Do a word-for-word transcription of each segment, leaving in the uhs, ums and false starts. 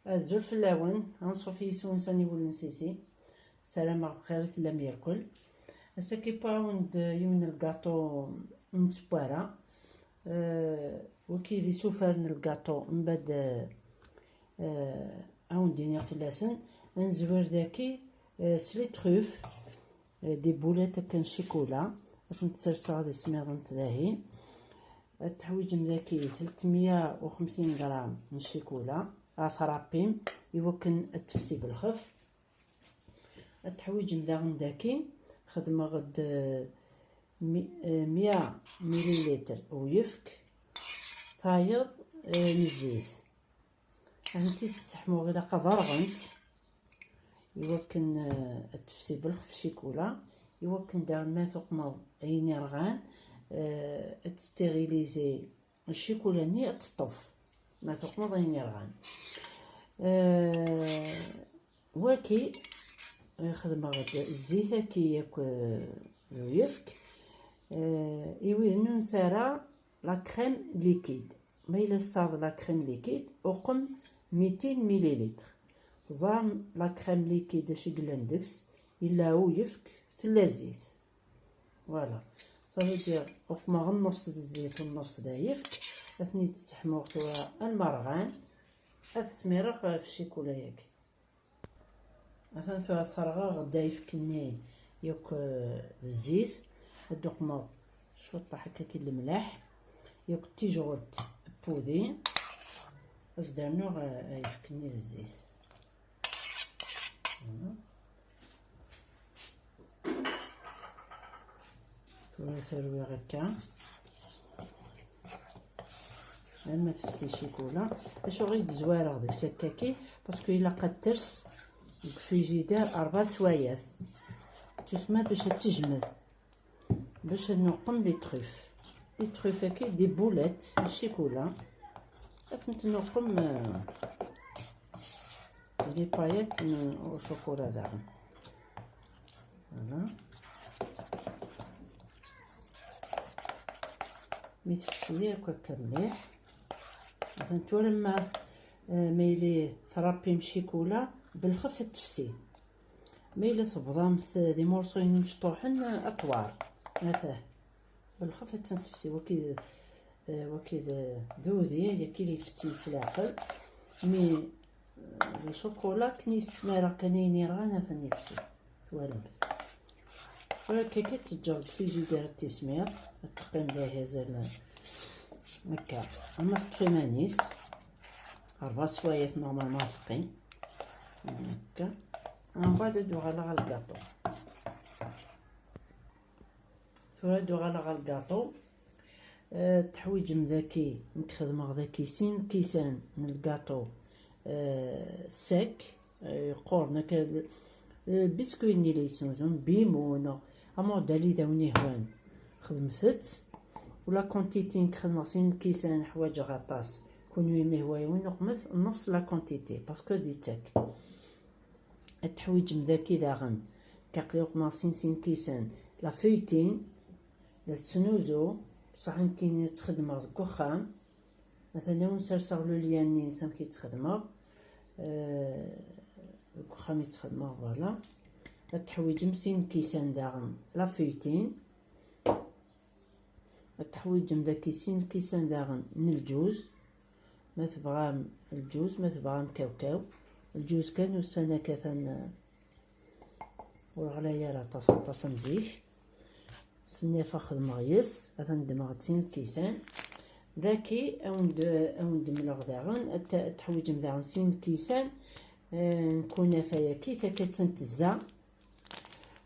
Azul fell-awen, anṣuf yis-wen s aniwel n Sisi. Ssarameɣ bxir i tellam yerkul. Ass-agi wwiɣ-awen-d yiwen n lgaṭu n tewwara. Eh, wagi d isufar n lgaṭu, mbeɛd, eh, eh, ad wen-d-iniɣ fell-asen. Ad nezwir daki, eh, s les truffes, eh, des boulettes akken ccikula. Ad tent-serseɣ ad ismiḍent dahi. Ad teḥwiǧem daki tletmeyya u xemsin gram n ccikula, ad trappim i wakken ad tefsi belxef. Ad teḥwiǧem daɣen daki, xedmeɣ-d, eh, mi-, eh, meyya mililitr n uyefk, tayeḍ, eh, n zzit. Ad tent-id-tesseḥmuɣ, ilaq ad rɣent i wakken, eh, ad tefsi belxef ccikula, i wakken daɣen ma tuqmeḍ ayen irɣan, eh, ad testériliser ccikula-nni, ad teṭṭef ma tuqmeḍ ayen irɣan. Eh, waki, eh, xedmeɣ-d zzit-agi akk, eh, uyefk. Eh, i wid ur nesɛi ara la crème liquide. Ma yella tesɛiḍ la crème liquide, uqem mitin mililitr. Teẓram la crème liquide acu i yellan deg-s, yella uyefk, tella zzit. Voilà. Ça veut dire, uqmeɣ nnefs d zzit u nnefs d ayefk. Ad ten-id-sseḥmuɣ tura alma rɣan. Ad smireɣ ɣef ccikula-agi. Atan tura serɣeɣ-d ayefk-nni yakk, eh, d zzit. Ad d-uqmeɣ cwiṭ akka n lemleḥ, yakk d tijɣelt n wudi. Ad s-d-rnuɣ, eh, ayefk-nni d zzit. Voilà. Tura terwiɣ akka. Alma tefsi ccikula. Acuɣer i d-zwareɣ deg-s akkaki? Parce que ilaq ad ters deg frigidaire rebɛa swayat. Tusma bac ad tejmed. Bac ad nuqem les truffes. Les truffes-agi, des boulettes n ccikula. Ad tent-nuqem, eh, des paillettes n ucukula daɣen. Voilà. Mi tefsi akk akka mliḥ. Atan tura ma, eh, ma yili trappim ccikula, belxef ad tefsi. Ma yella tebḍamt d imurṣuyen imecṭuḥen, aṭwar. Atah. Belxef attan tefsi. Waki, eh, waki d, d udi, ayagi i ifettin s leɛqel. Mi, eh, d ccukula, akken i s-smireɣ kan ayen irɣan, atan yefsi. Twalamt. Tura akka, akka teǧǧeɣ deg frigidaire ad tismiḍ, ad teqqim dahi azal n, akka. Ama teṭṭef iman-is, rebɛa swayat normalement ad teqqim. Akka. Mbeɛd ad uɣaleɣ ɣer lgaṭu. Tura ad uɣaleɣ ɣer lgaṭu. Eh, teḥwiǧem daki, nekk xedmeɣ daki sin lkisan n lgaṭu, eh, sec, eh, yeqquren akka, eh, biscuit-nni la yettnuzun, bimo neɣ amudali d awen ihwan. Xedmet-t. U la quantité nekk xedmeɣ sin lkisan, ḥwaǧeɣ aṭas. Kunwi ma ihwa-wen uqmet nnefs la quantité, parce que ad ittak. Ad teḥwiǧem daki daɣen, kaqli uqmeɣ sin sin lkisan, la feuilletine, la tettnuzu, bṣaḥ nekkini ad tt-xedmeɣ deg uxxam. Atan awen serseɣ le lien-nni-ines amek i tt-xedmeɣ. Eh, deg uxxam i tt-xedmeɣ, voilà. Ad teḥwiǧem sin lkisan daɣen la feuilletine. Ad teḥwiǧem daki sin lkisan daɣen n lǧuz. Ma tebɣam lǧuz, ma tebɣam kawkaw. Lǧuz kan ussan-agi atan, eh, ur ɣlay ara aṭas, aṭas am zik. Snif ad xedmeɣ yes, atan ddmeɣ-d sin lkisan. Daki, awen-d-, awen-d-mleɣ daɣen, ad t-, ad teḥwiǧem daɣen sin lkisan, eh, n kunafa-yaki, takka-tt n tezza.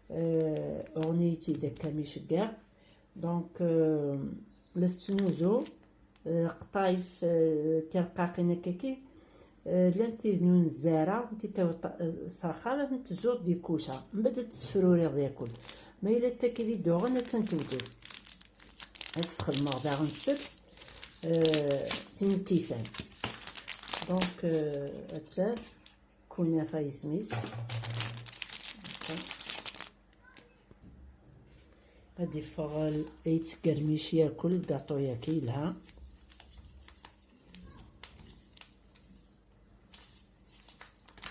Eh, uɣen-iyi-tt-id akka mi ceggeɣ. Donc, eh, la tettnuzu, eh, qṭayef, eh, tirqaqin akkaki. Eh, llant tid n unzara, n titaw s axxam, ad tent-tzuḍ di kuca. Mbeɛd ad tesfruriḍ yakul. Ma yella d taki di duɣen, ad tent-tewded. Ad tesxedmeɣ daɣen seg-s, eh, sin lkisan. Donc, eh, atta kunafa isem-is. Ad iffeɣ, yettgermic yakul lgaṭu-yaki, yelha.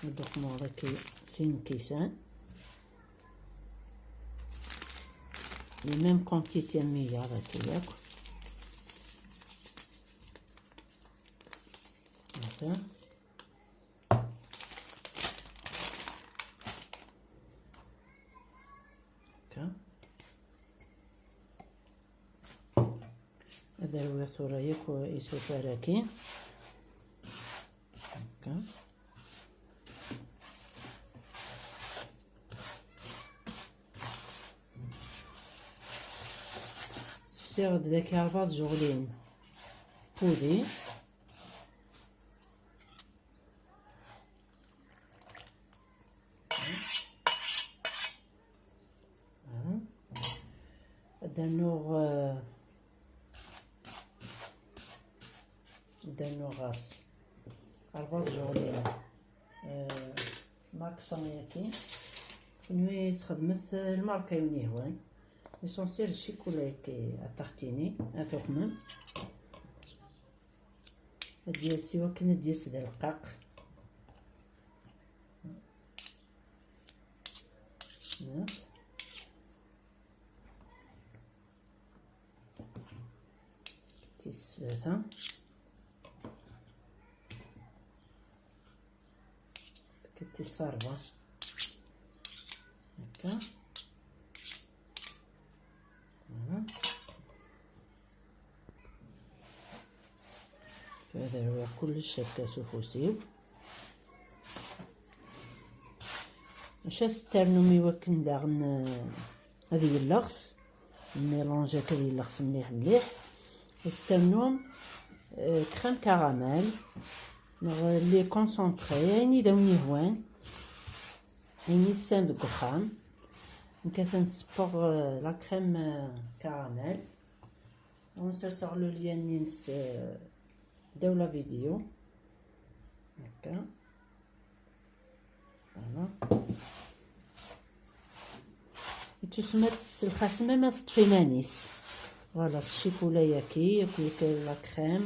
Ad uqmeɣ daki sin lkisan. Les mêmes quantités am wiyaḍ akka yakk. Haka. Haka. Ad rwiɣ tura yakk isufar-agi. Haka. Sefsiɣ-d daki ṛebɛa tjeɣlin pudi. Ad d-rnuɣ, eh, ad d-rnuɣ ɣas ṛebɛa tjeɣlin, eh, Maxon yaki. Kunwi sxedmet, eh, lmarka i wen-yehwan. L'essentiel ccikula yaki, ad taɣ-tini, ad tuqmem. Ad d-yas i wakken ad d-yas d aleqqaq. Tis tlata. Tis ṛebɛa. Akka. Voilà. Ad rwiɣ kullec akka s ufus-iw. Acu ad s-ternum i wakken daɣen, eh, ad yelleɣs? Mélange akka ad yelleɣs mliḥ mliḥ. Ad s-ternum, eh, crème caramel neɣ lait concentré, ayen i d awen-yehwan, ayen i tesɛam deg uxxam. Nekk atan ssewweɣ, eh, la crème, eh, caramel. Ad wen-serseɣ le lien-ines, eh, ddaw la vidéo. Akka. Voilà. Ittusemma tesselxasem ama teṭṭef iman-is. Voilà, s ccikula-yaki, akked la crème.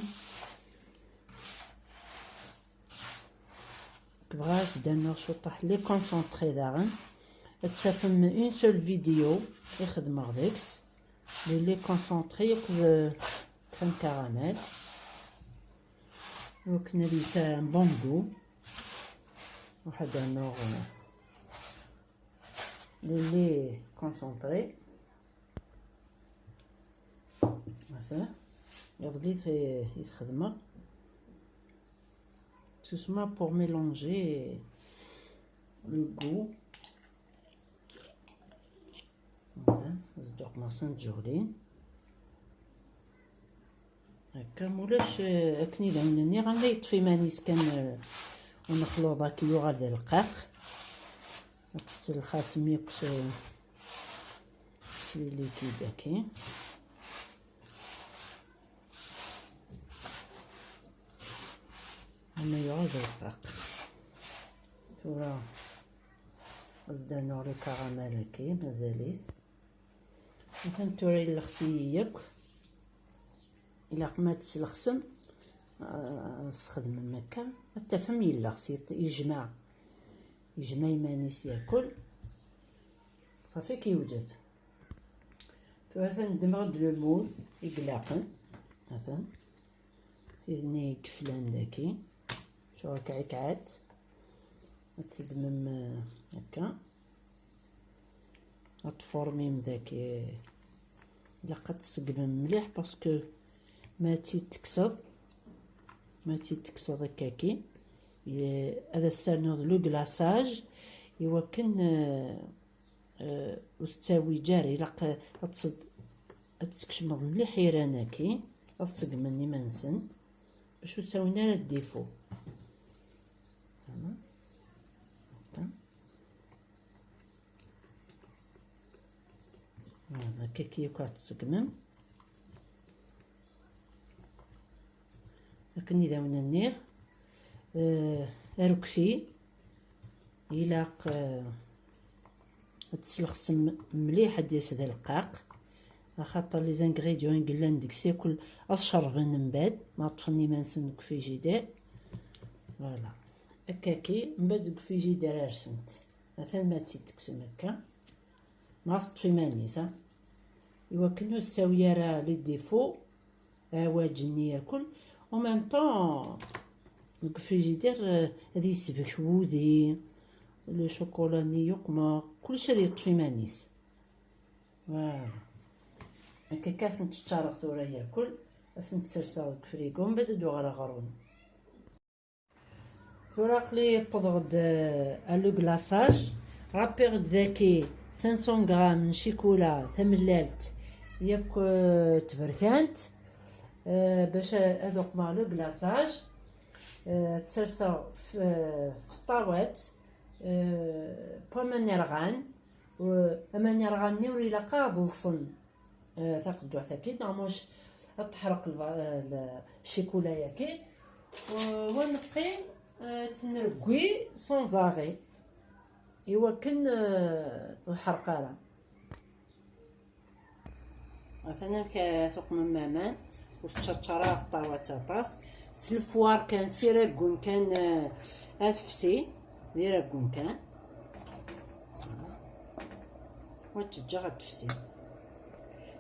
Bɣiɣ ad s-d-rnuɣ cwiṭaḥ lait concentré daɣen. Ad tafem une seule vidéo i xedmeɣ deg-s. Le lait concentré akked, euh, crème caramel. Iwakken ad yesɛu un bon goût. Ruḥ ad d-rnuɣ, euh, le lait concentré. Ata, iḍelli t-, i t-xedmeɣ. Tout simplement pour mélanger le goût. Voilà, zedduq maṣan ǧuɣlin. Akka, mulac, eh, akken i d awen-nniɣ, ama yeṭṭef iman-is kan, eh, unexluḍ-agi yuɣal d aleqqaq. Ad tesselxasem yakk s, s liquide-agi. Ama yuɣal d aleqqaq. Tura, ad s-d-rnuɣ le caramel-agi, mazal-it. Atan tura yelleɣs-iyi yakk. Ilaq ma tesleɣsem, ah, tesxedmem akka, ad tafem yelleɣs, yet-, yejmeɛ. Yejmeɛ iman-is yakul. Ṣafi k-yewjed. Tura atan ddmeɣ-d le moule i ilaqen. Atan. Tidni i yeflan daki. Cɣel kɛikɛat. Ad tedmem, eh, akka. Ad tfurmim daki. Ilaq ad tseggmem mliḥ parce que ma tt-id-tekkseḍ, ma tt-id-tekkseḍ akkaki, ye-, ad as-ternuḍ le glaçage i wakken, eh, eh, ur tettawiǧ ara. Ilaq ad tt-, ad tskecmeḍ mliḥ iran-agi, ad ṣeggmen iman-nsen, bac ur ttawin ara ddiffu. Voilà. Voilà, akka yakk ad tṣeggmem. Akken i d awen-nniɣ, eh, arekti ilaq, eh, ad teslexsem mliḥ ad d-yas d aleqqaq, axaṭer les ingrédients i yellan deg-s yakul ad cerben mbeɛd ma ṭṭfen iman-nsen deg ufrijider. Voilà. Akkaki, mbaɛd deg ufrijidar rsent. Atan ma tt-id-tekksem akka. Ma teṭṭef iman-is, ha? Iwakken ur tsawi ara les défauts, aɛwaǧ-nni irkul. En même temps, deg ufrijidar, eh, ad yesbek wudi, le chocolat-nni yuqmeɣ, kullec ad yeṭṭef iman-is. Voilà. Akka kan ad tent-ččareɣ tura irkul, ad tent-serseɣ deg ufrigu, mbaɛd ad d-uɣaleɣ ɣer-wen. Tura aql-i wwḍeɣ-d, eh, à le glaçage. Ṛebbiɣ-d daki cinq cents grammes n ccikula tamellalt yakk, eh, tberkant. Eh, bac a-, ad uqmeɣ le glaçage, eh, ad t-serseɣ f-, eh, f ṭṭawat, eh, n waman irɣan. U-, aman irɣan-nni ur ilaq ara ad ḍsen, eh, taqedduḥt-agi, neɣ muc ad teḥreq lba-, eh, l-, ccikula-agi. U-, wa neqqim, eh, ad tt-nreggi sans arrêt, iwakken, eh, ur tḥerreq ara. Atan amek ara tuqmem aman, ur tettčaččar ara ṭṭawat aṭas. S lefwar kan, s iraggun kan, eh, ad tefsi, d iraggun kan. Ur tt-ǧǧeɣ ad tefsi.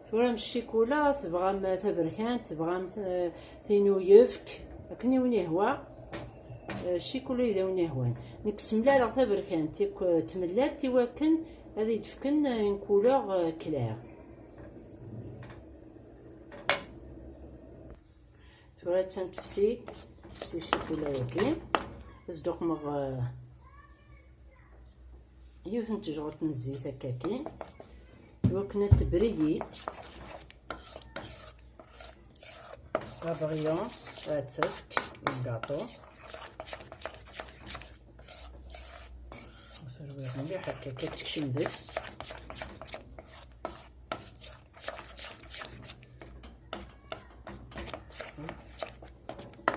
Tura am ccikula, tebɣam taberkant, tebɣam, eh, tin uyefk, akken i wen-ihwa. Eh, ccikula i d awen-ihwan. Nekk semlaleɣ taberkant yakk, eh, tmellalt, iwakken ad yi-d-fken, eh, une couleur, eh, claire. Tura attan tefsi, tefsi ccikula-agi. Ad s-d-uqmeɣ, eh, yiwet n tejɣelt n zzit akkaki, iwakken ad tebriyi. La brillance ad tefk i lgaṭu. Terwiḍ mliḥ akka, akka tekcem deg-s.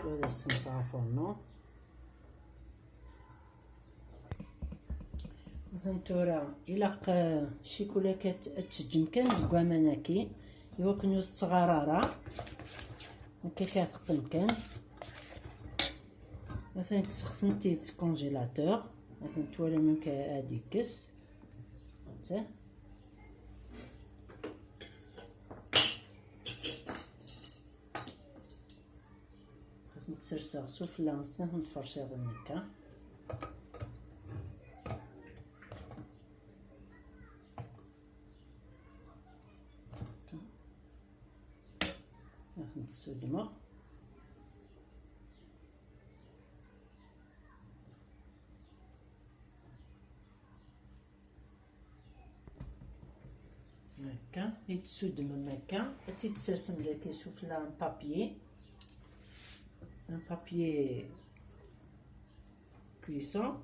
Ad as-ssenseɣ afurnu. Atan tura, ilaq, eh, ccikula-k ad t-, ad teǧǧem kan deg waman-agi, iwakken ur tettɣar ara. Akka kan teqqim kan. Atan kkseɣ-tent-id seg congélateur. Atan twalam amek ad d-ikkes. Ata. Ad tent-serseɣ sufella, ad tent-ferciḍ akka. Ad tent-ssudmeɣ. Akka, i d-tessudmem akka, ad tt-id-tsersem daki sufella n papier, un papier cuisson.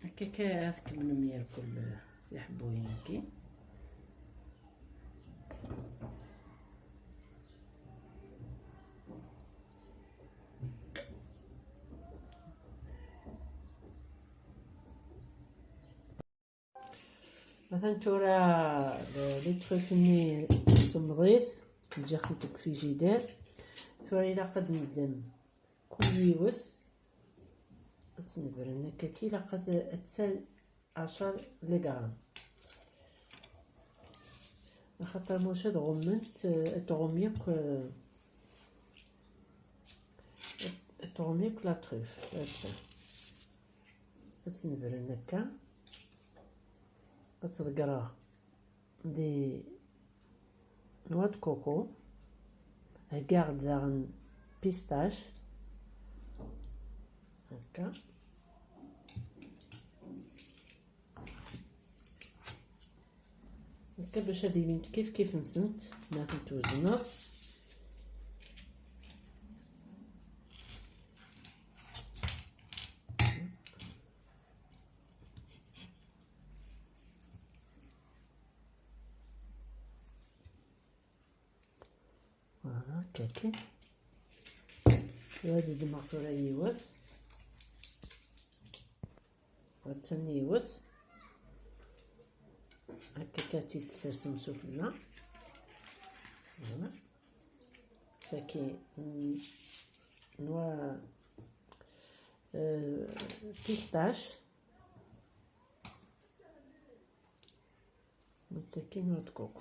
Akka kan ad tkemmlem irkul tiḥebbuyin-agi. Atan tura les truffes-nni semmeḍit, ǧǧiɣ-tent deg ufrijidar. Tura ilaq ad neddem kul yiwet, ad tt-nebren akka, ilaq ad, ad tsal ɛecṛa les grammes. Axaṭer maca ad ɣumment, ad tɣum yakk, ad tɣum yakk la truffe, atta. Ad tt-nebren akka. Ad tt-ḍeggreɣ des noix de coco. Heggaɣ-d daɣen pistache. Akka. Akka bac ad ilint kif kif-nsent ma tent-twezneḍ. Voilà, akka kan. Ad ddmeɣ tura yiwet. Attan yiwet. Akka kan ad tt-id-tsersem sufella. Voilà. Tagi, mm, noix, Euh, pistache. Muttakin ur tquq.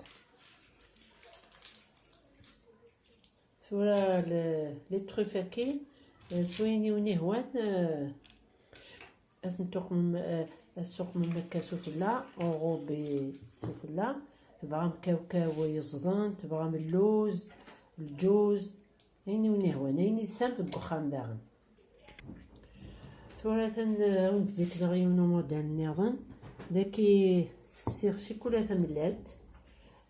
Tura les truffes-agi, euh, s wayen i wen-ihwan, euh, ad ten-tuqmem, euh, ad tuqmem akka sufella, enrobé sufella. Tebɣam kawkaw yeẓden, tebɣam lluz, lǧuz, ayen i wen-ihwan, ayen i tesɛam deg uxxam daɣen. Tura atan, eh, ad wen-d-zikleɣ yiwen umudal nniḍen. Daki sefsiɣ ccikula tamellalt,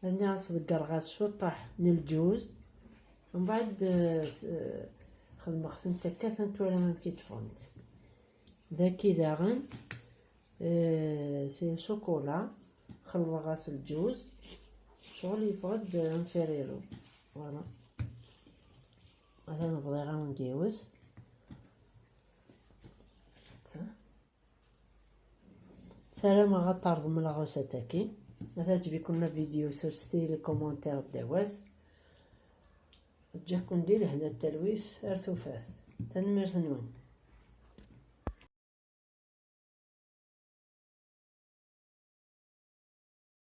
rniɣ-as, ḍeggreɣ-as cwiṭṭaḥ n lǧuz. Mbeɛd, eh, s-, eh, xedmeɣ-tent akka, atan tura amek i d-ffɣent. Daki daɣen, eh, c'est chocolat, xelḍeɣ-as lǧuz, ccɣel yeffeɣ-d un Ferrero. Voilà. Atan bḍiɣ-awen-d yiwet. Ssarameɣ ad terḍem la recette-agi. Ma teɛǧeb-iken la vidéo, surset-iyi les commentaires ddaw-as. Ǧǧiɣ-ken di lehna d talwit ar tufat. Tanemmirt-nwen.